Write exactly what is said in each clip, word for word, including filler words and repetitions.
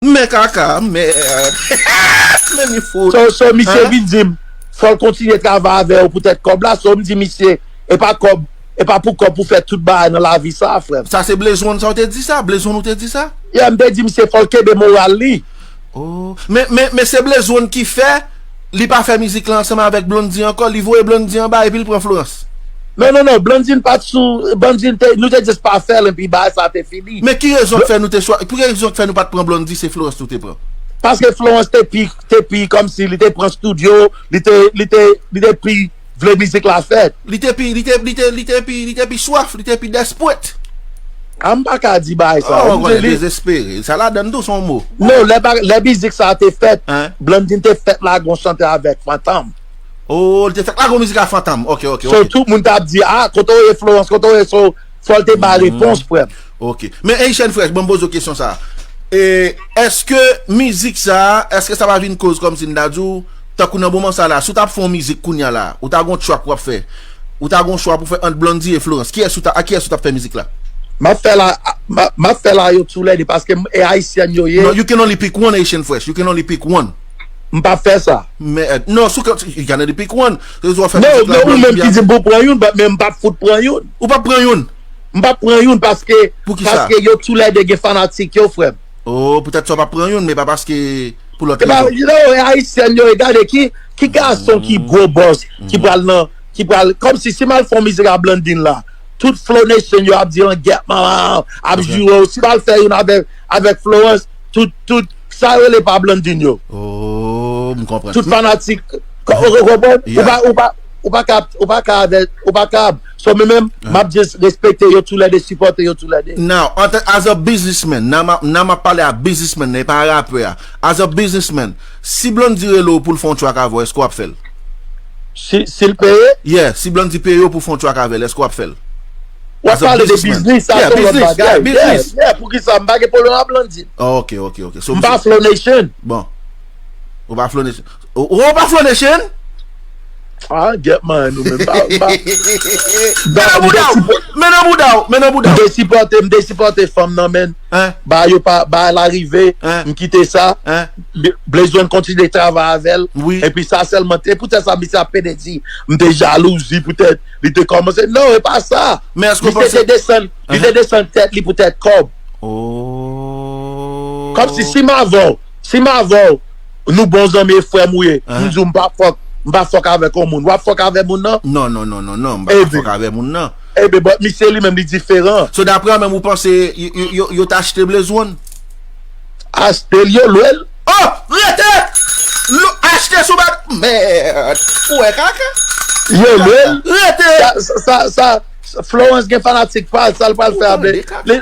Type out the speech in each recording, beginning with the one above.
Men kaka, men, men mi fout. So, so misye vin di m, fò l kontinye travay avè yo poutèt kòb la. So, m di misye, e pa kòb, e pa pou kòb pou fè tout bagay nan lavi sa, frè m. Sa se Blaze One sa w te di sa? Blaze One ou te di sa? Yeah, m te di misye fò l kenbe moral li. Oh. Men, men, men se Blaze One ki fè li pa fè mizik la ansanm avèk Blondedy ankò, li voye Blondedy anba epi l pran Florence. Non, non, non, Blondedy pa t sou, Blondedy te, nou te just pa fè l epi bagay sa te fini. Men ki rezon k fè nou te chwa, pou ki rezon k fè nou pa t pran Blondedy, se Florence nou te pran? Paske Florence te pi, te pi kòmsi li te pran studio, li te, li te, li te pi vle mizik la fèt. Li te pi, li te, li te, li te pi, li te pi swaf, li te pi desperate. A, m pa ka di bagay sa. Oh, m konnen dezespere. Sa ladann tou se yon mo. Non, lè ba- lè mizik sa te fèt, Blondedy te fèt lage yon chante avèk Fantom. Oh, li te fèt lage yon mizik a Fantom. Ok, ok, ok. So, tout moun t ap di, a, kote w ye Florence, kote w ye? So, fò l te bay repons, frè m. Ok. Men Haitian Fresh, ban m poze w kesyon sa. E èske mizik sa, èske sa pa vin koz kòmsi m ta di w, tankou nan moman sa la, si w t ap fè yon mizik kounye a la, ou ta gon track w ap fè, ou ta gon chwa pou fè ant Blondedy e Florence, kiyès ou ta, a kiyès ou t ap fè mizik la? M ap fè la, m ap, m ap fè la yo toulède paske m- e Ayisyèn yo ye. No, you can only pick one Haitian Fresh. You can only pick one. M p ap fè sa. Men, eh, non, sou ke, you can only pick one. Se ou fè mizik la, non, ou menm ki di m pou pran youn, but men m p ap fout pran youn. Ou p ap pran youn? M p ap pran youn paske, paske yo toulède gen fanatik yo, frè m. Oh, poutèt sa w p ap pran youn, men pa paske pou lòt rezon. You know, e Ayisyèn yo, e gade ki, ki gason ki gwo bòs, ki pral nan, ki pral, kòmsi si m al fè yon mizik a Blondedy la, tout Flow Nation yo ap di an gèt mama, ap joure w. Si m al fè youn avèk, avèk Florence, tout, tout, sa yo rele pa Blondedy yo. Oh, m konprann. Tout fanatik, ou konprann? Ou pa, ou pa, ou pa ka, ou pa ka avè, ou pa ka. So, men menm, m ap just respekte yo toulède, sipòte yo toulède. Now, an tan, as a businessman, nan m ap, nan m ap pale a businessman, nan e pa rapè a. As a businessman, si Blondedy rele w pou l fè yon track avè w, èske w ap fè l? Si, si l peye? Yeah, si Blondedy peye w pou fè yon track avè l, èske w ap fè l? W ap pale de biznis, sa se yon lòt bagay. Yeah, yeah, poukisa m pa gen pwoblèm ak Blondedy? Oh, ok, ok, ok. So, m pa Flow Nation. Bon. Ou pa Flow Nation. Ou, ou pa Flow Nation? Ah, get man, ou menm pa, pa. Men nan bouda w, men nan bouda w, men nan bouda w. M te sipòte, m te sipòte fanm nan, men. Ba yo pa, ba la rive, m kite sa. Blaze One kontinye travay avè l. Epi sa sèlman, te poutèt sa misye ap pede di, m te jalouzi poutèt li te kòmanse. Non, e pa sa. Misye te desann, li te desann tèt li poutèt kòb. Kòmsi si m avè w, si m avè w, nou bon zanmi e frè m ou ye. M di w m pa fòk, m pa fòk avèk yon moun. W ap fòk avè moun nan? Non, non, non, non, non, m pa fòk avè moun nan. Ebyen, but misye li menm li diferan. So, daprè w menm, ou panse yo, yo, yo, yo t achte Blaze One? Achte l, yo lwe l. Oh! Rete! Achte sou bat. Mèd! Ou wè kaka? Yo lwe l. Rete! Sa, sa, sa, Florence gen fanatik pa l, sa l pral fè avèk li?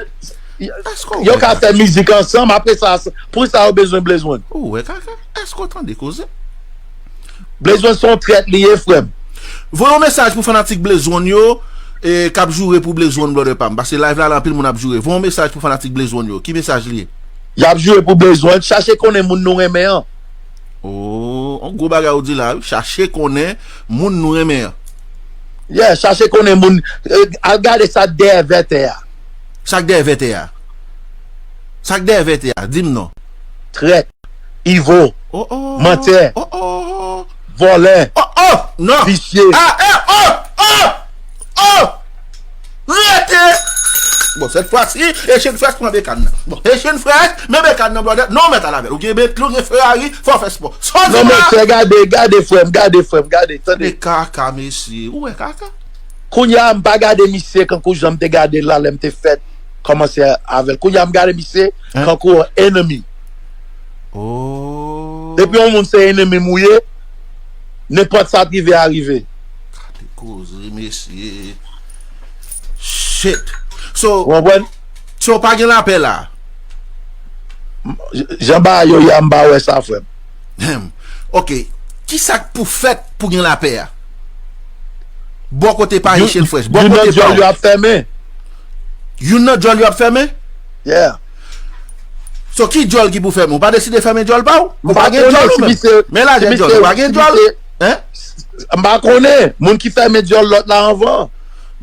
Yo ka fè mizik ansanm, apre sa, pou sa yo bezwen Blaze One? Ou wè kaka? Èske w tande koze? Blaze One se yon trèt li ye, frè m. Voye yon mesaj pou fanatik Blaze One yo, e, k ap joure pou Blaze One, brother pa m. Paske live la, la anpil moun ap joure. Voye yon mesaj pou fanatik Blaze One yo. Ki mesaj li ye? Y ap joure pou Blaze One, chache konnen moun nou renmen an. Oh, yon gwo bagay ou di la, wi. Chache konnen moun nou renmen an. Yeah, chache konnen moun, e, al gade sa k dèyè vètè a. Sa k dèyè vètè a? Sa k dèyè vètè a? Di m non. Trèt. Ivo, mantè, vòlè, visye. Ah, eh, oh, oh, oh! Rete! Bon, sèt fwa si, Haitian Fresh pran bekàn nan. Bon, Haitian Fresh, men bekàn nan, brother. Non, mèt al avè l. Ou gen Bentley, ou gen Ferrari, fò w fè spò. Sa w di la? Non, mesye, gade, gade, frè m, gade, frè m, gade, tande. Men kaka, mesye. Ou wè kaka? Kounye a, m pa gade misye kankou jan m te gade l la lè m te fèt kòmanse avè l. Kounye a, m gade misye kankou yon enemi. Oh. Depi yon moun se enemi m ou ye, nenpòt sa t rive a rive. Gade koze, mesye. Shit. So, w konprann? So, pa gen lapè la. Jan bagay yo ye a, m pa wè sa, frè m. Ahem. Ok. Kisa k pou fèt pou gen lapè a? Bò kote pa Haitian Fresh. Bò kote pa w. Youn nan djòl yo ap fèmen. Youn nan djòl yo ap fèmen? Yeah. So, ki djòl ki pou fèmen? Ou pa deside fèmen djòl pa w? Ou pa gen djòl ou menm? Men lajè djòl, ou pa gen djòl? Hein? M pa konnen. Moun ki fèmen djòl lòt la anvan.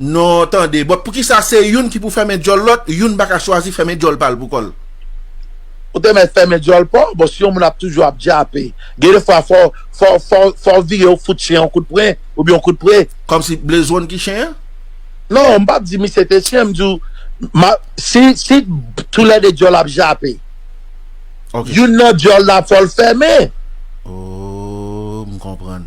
Non, tande. But poukisa se youn ki pou fèmen djòl lòt, youn pa ka chwazi fèmen djòl pa l pou kò l? Ou te mèt fèmen dyòl pa w. Bon, si yon moun ap toujou ap djape, gen de fwa fò, fò, fò, fò w vire w fout chen yon kout pwen, oubyen yon kout pre. Kòmsi Blaze One ki chen an? Non, m p ap di misye te chen, m di w, ma, si, si toulède dyòl ap jape, Ok. youn nan dyòl la fò l fèmen. Oh, m konprann.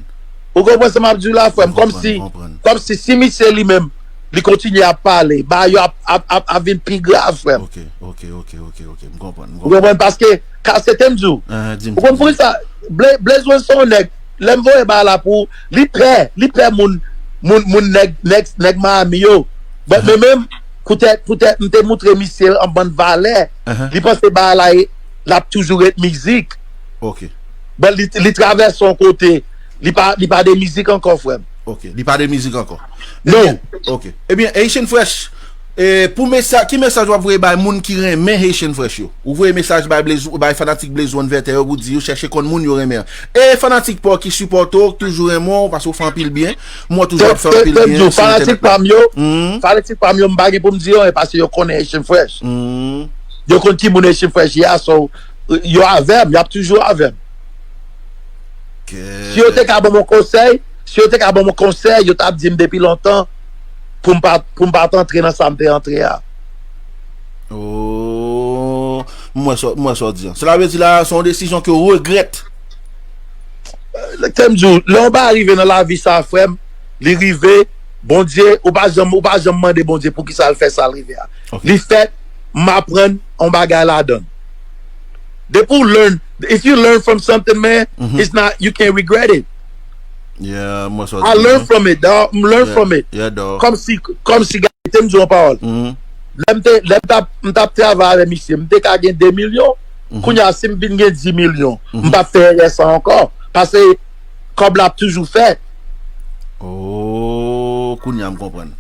Ou konprann sa m ap di w la, frè m? M konprann, Kòmsi, m konprann. Kòmsi si misye li menm, li kontinye ap pale, bagay yo ap, ap, ap, ap vin pi grav, frè m. Ok, ok, ok, ok, ok. M konprann, m Ou konprann. Konprann? Paske, ka se te m di w. Ah, di m, Ou konn di m. Poukisa Blaze One se yon nèg, lè m voye ba la pou li pè, li pè moun, moun, moun nèg, nèg, nèg Miami yo. But men menm, poutèt, poutèt m te moutre misye an bann valè, Uh-huh. li panse ba la, l ap toujou ret mizik. Ok. But li, li travèse yon kote, li pa, li pa de mizik ankò, frè m. Ok. Li pa de mizik ankò. Non. Ebyen, ok. Ebyen, Haitian Fresh, e, pou mesaj, ki mesaj w ap voye bay moun ki renmen Haitian Fresh yo? Ou voye mesaj bay Blaze, bay fanatik Blaze One Vètè yo pou di yo chèche konn moun yo renmen an. E fanatik pa w ki sipòte w, ki toujou renmen w, paske w fè anpil byen. Mwen toujou ap fè anpil byen. Fanatik pa m yo, fanatik pa m yo, m pa gen pou m di yo, e paske yo konnen Haitian Fresh. Yo konn ki moun Haitian Fresh ye a, so, yo avè m, y ap toujou avè m. Si yo te ka ban m yon konsèy, si yo te ka ban m yon konsèy, yo t ap di m depi lontan pou m pa, pou m pa t antre nan sa m te antre a. Oh, m wè sa, m wè sa w di an. Sela vle di la, se yon desizyon ke w regrèt. Lè m di w, lè yon bagay rive nan lavi sa, frè m, li rive, Bondye, ou pa janm, ou pa janm mande Bondye poukisa l fè sa l rive a. Ok. Li fèt, m aprann yon bagay ladan l. Depi w learn, if you learn from something, man, it's not, you can't regret it. Yeah, m wè sa w I di learn an. From it, dog. M learn Yeah, from it. Yeah, dog. Kòmsi, kòmsi, gade, te m di w an pawòl. Mhm. Lè m te, lè m t ap, m t ap travay avè misye, m te ka gen de milyon. Kounye a, si m vin gen dis milyon, m p ap fè erè sa ankò. Paske kòb la ap toujou fèt. Oh, kounye a m konprann.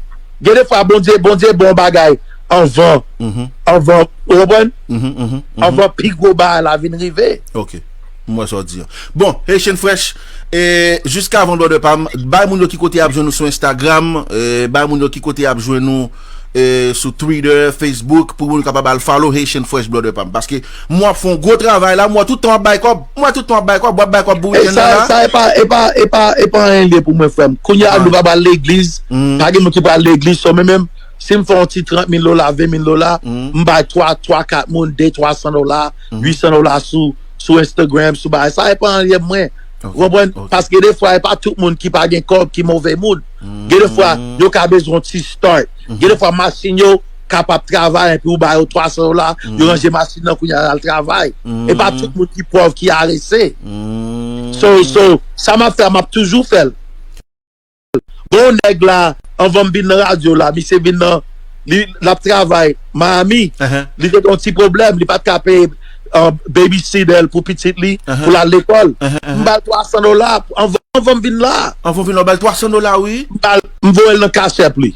Gen de fwa, Bondye, Bondye bon bagay anvan, Mhm. anvan, ou konprann? Mhm, mhm, mhm. Anvan pi gwo bagay la vin rive. Ok. M wè sa w di an. Bon, Haitian Fresh, e, jiska avan blòdè pa m, bay moun yo ki kote y ap jwenn nou sou Instagram, e, bay moun yo ki kote y ap jwenn nou, e, sou Twitter, Facebook, pou moun kapab al follow Haitian Fresh blòdè pa m. Paske mwen ap fè yon gwo travay la, mwen tout tan w ap bay kòb, mwen tout tan w ap bay kòb, w ap bay kòb pou E wikenn sa, nan la. Sa e pa, e pa, e pa, e pa anyen liye pou mwen, frè m. Kounye a, nou pa pral legliz, pa gen moun ki pral legliz, so, men menm, si m fè yon ti trant mil dola, ven mil dola, m bay twa, twa, kat moun, de, twa san dola, uit san dola sou, sou Instagram, sou bagay. Sa e pa anyen mwen. Ou konprann? Paske de fwa, e pa tout moun ki pa gen kòb, ki move moun. Gen de fwa, yo ka bezwen yon ti start. Gen de fwa, machin yo kapab travay, epi ou ba yo twa san dola, yo ranje machin nan, kounye a, y al travay. E pa tout moun ki pòv, ki arese. So, so, sa m ap fè, m ap toujou fè l. Bon, nèg la, anvan m vin nan radyo la, misye vin nan, li, l ap travay Miami. Li te gen yon ti pwoblèm, li pa t ka peye, uh, babysitter l pou pitit li, pou l al lekòl. M ba l twa san dola, anvan, anvan m vin la. Anvan w vin la, w ba l twa san dola, wi. M ba l, m voye l nan Cash App li.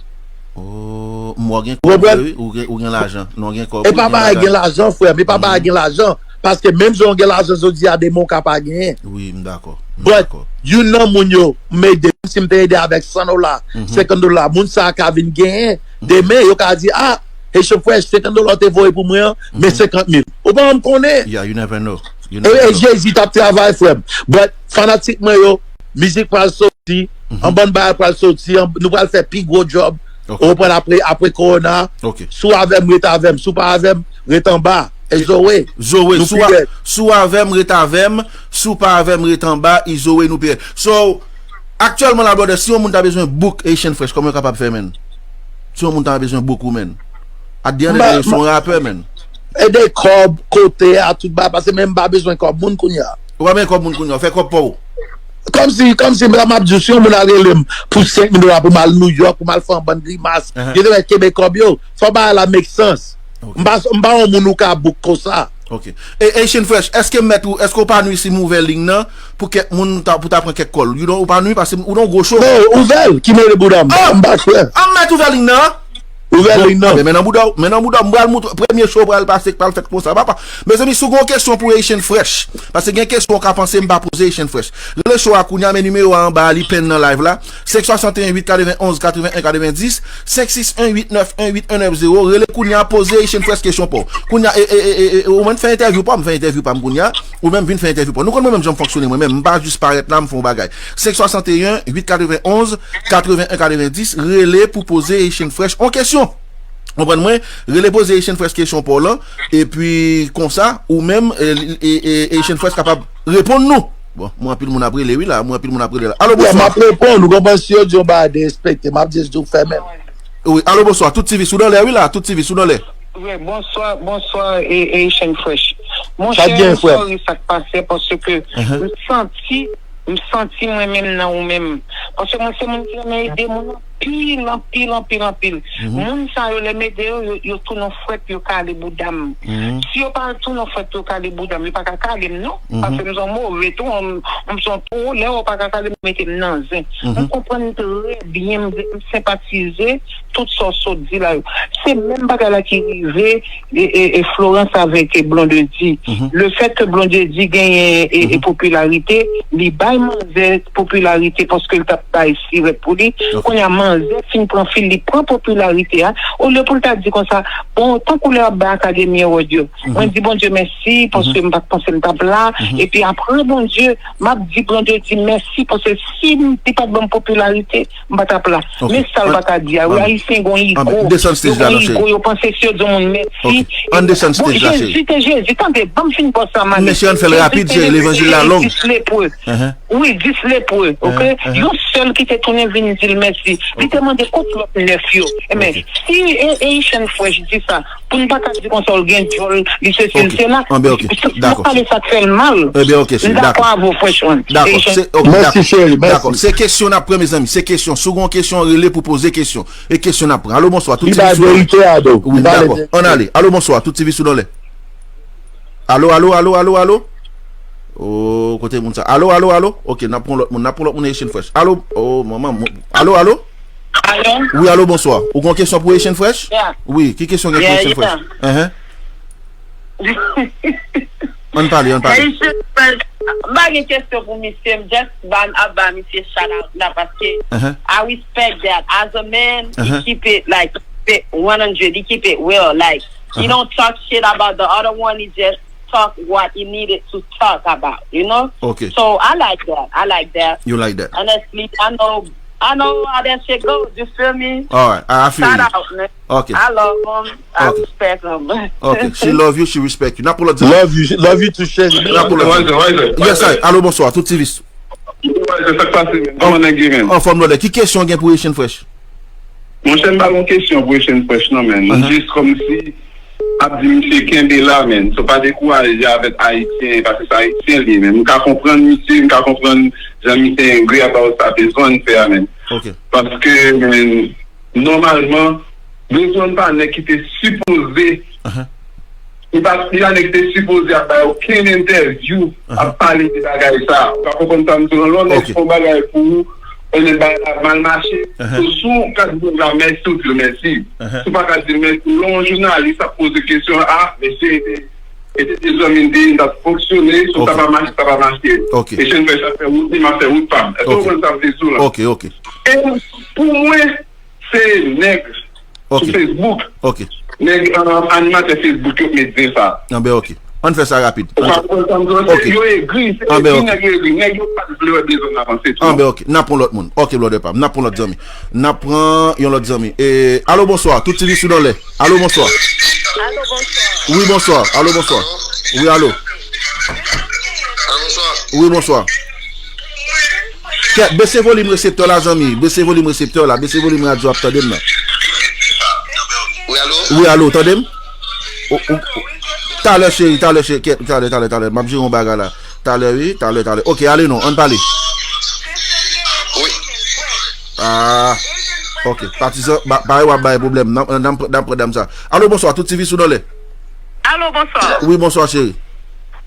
Oh, m wè w gen kòb, wi, ou gen, ou gen lajan. Non, gen kòb, e pa bagay gen lajan, frè m, e pa bagay gen lajan. Paske menm jan w gen lajan jodi a, demen w ka pa genyen. Wi, m dakò. But, youn nan moun yo, m ede, menm si m te ede avèk san dola, senkant dola, moun sa a ka vin genyen. Demen, yo ka di, ah, Haitian Fresh, senkant dola w te voye pou mwen an, men senkant mil. Ou pa janm konnen. Yeah, you never know. You E, never e know. Jezi t ap travay, frè m. But, fanatik mwen yo, mizik pral soti, an bann bagay pral soti, an, nou pral fè pi gwo djòb. Ou konprann, apre, apre kowona. Si w avè m, ret avè m. Si w pa avè m, ret anba. E Zoe. Zoe, si w avè m, ret avè m. Si w pa avè m, ret anba. E Zoe, nou pi rèd. So, aktyèlman la, brother, si yon moun ta bezwen book Haitian Fresh, kòman yo kapab fè, menn? Si yon moun ta bezwen book ou, menn? At the end of the day, se yon rapè, menn. E de kòb, kote a, tout bagay, paske menm m pa bezwen kòb moun kounye a. Ou pa bezwen kòb moun kounye a, ou fè kòb pa w. Kòmsi, kòmsi, m ap di w, si yon moun al rele m pou senk mil dola pou m al New York, pou m al fè yon bann grimas, yo te mèt kenbe kòb yo. Fò bagay la make sense. M pa, m pa yon moun ou ka book konsa. Ok. E Haitian Fresh, èske m mèt ou, èske ou pa nwi si m ouvè liy nan pou kèk moun ta, pou ta pran kèk call? You know, ou pa nwi paske ou nan gwo show. Non, ouvè l, ki mele bouda m. M pa kwè. An m mèt ouvè liy nan. Ouvè liy nan. Men, men nan bouda w, men nan bouda w, m pral moutre, premye show pral pase, k pral fèt konsa, papa. Mezanmi, si w gen yon kesyon pou Haitian Fresh, paske gen kesyon w ka panse m pa poze Haitian Fresh. Rele show a kounye a, men nimewo a anba a, li pen nan live la. Senk swasanteyen uit katrevenn onz katrevenn en katrevenndis, senk sis en uit nèf en uit en nèf zewo. Rele kounye a, poze Haitian Fresh kesyon pa w. Kounye a, e, e, e, e, e, ou menm fè entèvyou pa w, m fè entèvyou pa m kounye a. Ou menm vin fè entèvyou pa w. Nou konn mwen menm jan m fonksyone, mwen menm, m pa jis parèt la, m fè yon bagay. Senk swasanteyen uit katrevenn onz katrevenn en katrevenndis, rele pou poze Haitian Fresh yon kesyon. Konprann mwen, rele poze Haitian Fresh kesyon pa w lan, epi konsa, ou menm, e, e, e, e Haitian Fresh kapab reponn nou. Bon, mwen anpil moun ap rele, wi, la, mwen anpil moun ap rele, la. Alo, yeah, m bonswa. Ap reponn, ou konprann, si yo di yon bagay derespekte, m ap just di w fèmen l. Wi, alo, bonswa, tout T V sou nan lè, wi, la, tout T V sou nan lè. Wi, bonswa, bonswa, e, e, Haitian Fresh. Monchè, m sorry sa k pase, paske m santi, m santi mwen menm nan ou menm. Paske mwen se moun ki renmen ede moun anpil, anpil, anpil, anpil. Moun sa yo, lè m ede yo, yo, yo tounen fwèt, yo kale bouda m. Si yo pa tounen fwèt, yo kale bouda m, yo pa ka kale m, non. Paske m se yon move tou, m, m se yon tou, lè yo pa ka kale m, yo mete m nan zen. M konprann trè byen, m, m senpatize tout sa w sot di la yo. Se menm bagay la ki rive e, e, e Florence avèk, e, Blondedy. Lefèt ke Blondedy genyen, e, e, popilarite, li bay manzè popilarite paske l t ap bay sirèt pou li. Kounye a, manzè fin pran fil, li pran popilarite a. Olye pou l ta di konsa, bon, tankou lè w ap bay Academy Award yo, mwen di Bondye mèsi paske m pa t panse m t ap la. Epi apre Bondye, m ap di Bondye di mèsi paske si m, li pa t ban m popilarite, m pa t ap la. Men sa l pa ka di a, wi, Ayisyen gon igo. Yo gon igo, yo panse si yo di yon moun mèsi. Ann desann stage la, cheri. Jezi te Jezi, tande, ban m fin bò sa m ale. Mesye, ann fè l rapid, cheri, levanjil la long. Dis lepreux. Wi, dis lepreux, oke? Yon sèl ki te tounen vin di l mèsi. Li te mande kot lòt nèf yo. Enben, si e, e Haitian Fresh di sa, pou n pa ka di konsa, l gen djòl, li sesi, l sela. Anben, oke. Dakò. Pale sa k fè l mal. Enben, oke, cheri, dakò. M dakò avè w, Fresh One. Dakò. Mèsi, cheri, mèsi. Dakò. Se kesyon n ap pran, mezanmi. Se kesyon. Si w gen yon kesyon, rele pou poze kesyon. E kesyon n ap pran. Alo, bonswa. Tout T V sou nan lè. Li bay verite a, do. Wi, dakò. Ann ale. Alo, bonswa. Tout T V sou nan lè. Alo, alo, alo, alo, alo. Oh, kote moun sa? Alo, alo, alo. Ok, n ap pran lòt moun. N ap pran lòt moun Haitian Fresh. Alo, oh, manman. Alo, alo. Alo. Wi, alo, bonswa. Ou gen yon kesyon pou Haitian Fresh? Wi, ki kesyon gen pou Haitian Fresh? Enhen. Ann pale, ann pale. Haitian Fresh, m pa gen kesyon pou misye, m just ban ap ba misye shout out la paske I respect that. As a man, he keep it like, keep it one hundred, he keep it real. Like, he don't talk shit about the other one, he just talk what he needed to talk about, you know? Okay. So I like that. I like that. You like that? Honestly, I know I know how that shit goes, you feel me? All right, I feel you. Shout out, man. Okay. I love him. I respect him. Okay, she love you, she respect you. N ap pran lòt zanmi. Love you, love you too, cheri. N ap pran lòt zanmi. Yes, I. Alo, bonswa, tout T V. Sa k pase, men? Kòman nèg ye, men? Anfòm, brother. Ki kesyon w gen pou Haitian Fresh? Monchè, m pa gen kesyon pou Haitian Fresh, non, men. M jis kòmsi ap di misye kenbe la, men. So, pa dekouraje avèk Ayisyen, paske se Ayisyen li ye, men. M ka konprann misye, m ka konprann jan misye angry about sa, bezwen fè a, men. Ok. Paske, men, nòmalman, bezwen pa nèg ki te sipoze, li pa, li pa nèg ki te sipoze ap bay okenn entèvyou, ap pale de bagay sa. Ou ka konprann sa m di w lan? Lè w nèg fè yon bagay pou ou, e nèg bagay la mal mache, so, si w ka di nèg la mèsi, ou di l mèsi. Si w pa ka di l mèsi, lè yon jounalis ap poze kesyon, a, mesye, e te, e te de zanmi m te ye, m t ap fonksyone, si sa pa mache, sa pa mache. E Haitian Fresh ap fè wout li, m ap fè wout pa m. Èske w konprann sa m vle di w lan? Ok, ok. E pou mwen, se nèg sou Facebook. Ok. Nèg, euh, animatè Facebook yo k met zen sa. Anben, ok. Ann fè sa rapid. Ou ka konprann sa m di w lan? Ok. Yo egri, se egri nèg yo egri. Nèg yo pa t vle wè bezwen avanse tou. Anben, ok. N ap pran lòt moun. Ok, brother pa m. N ap pran lòt zanmi. N ap pran yon lòt zanmi. E, alo, bonswa. Tout T V sou nan lè. Alo, bonswa. Alo, bonswa. Wi, bonswa. Alo, bonswa. Wi, alo. Alo, bonswa. Wi, bonswa. Kèt, bese volim reseptè la, zanmi. Bese volim reseptè la. Bese volim radyo ap tande m nan. Wi, alo. Wi, alo, tande m? O, o, o. Talè, cheri, talè, cheri. Kèt, talè, talè, talè. M ap jere yon bagay la. Talè, wi, talè, talè. Ok, ale non, ann pale. Wi. Ah, ok. Patizan, ba, parèy w ap bay pwoblèm. N ap, n ap, n ap pran dam sa. Alo, bonswa, tout T V sou nan lè. Alo, bonswa. Wi, bonswa, cheri.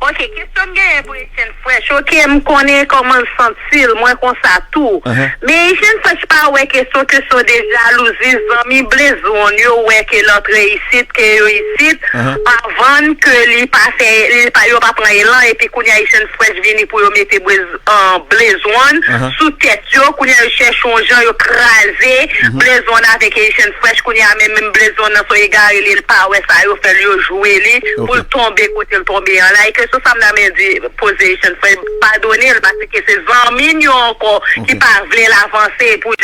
Ok, kesyon m genyen pou Echann Fresh. Ok, m konnen kòman l santi l, mwen konsa tou. Men Echann Fresh pa wè kesyon, kesyon de jalouzi, zanmi Blezon yo wè ke lòt reyisit, ke yo isit, avan ke li pa fè, li pa, yo pa pran elan, epi kounye a Echann Fresh vini pou yo mete Blez-, an Blezon sou tèt yo, kounye a yo chèche yon jan, yo kraze Blezon avèk Echann Fresh, kounye a menm, menm Blezon nan son egare li, l pa wè sa yo fè l, yo jwe li, pou l tonbe kote l tonbe an la. E kesyon sa m nan men di, poze Echann Fresh, padone l, paske se zanmi n yo ankò ki pa vle l avanse pou jan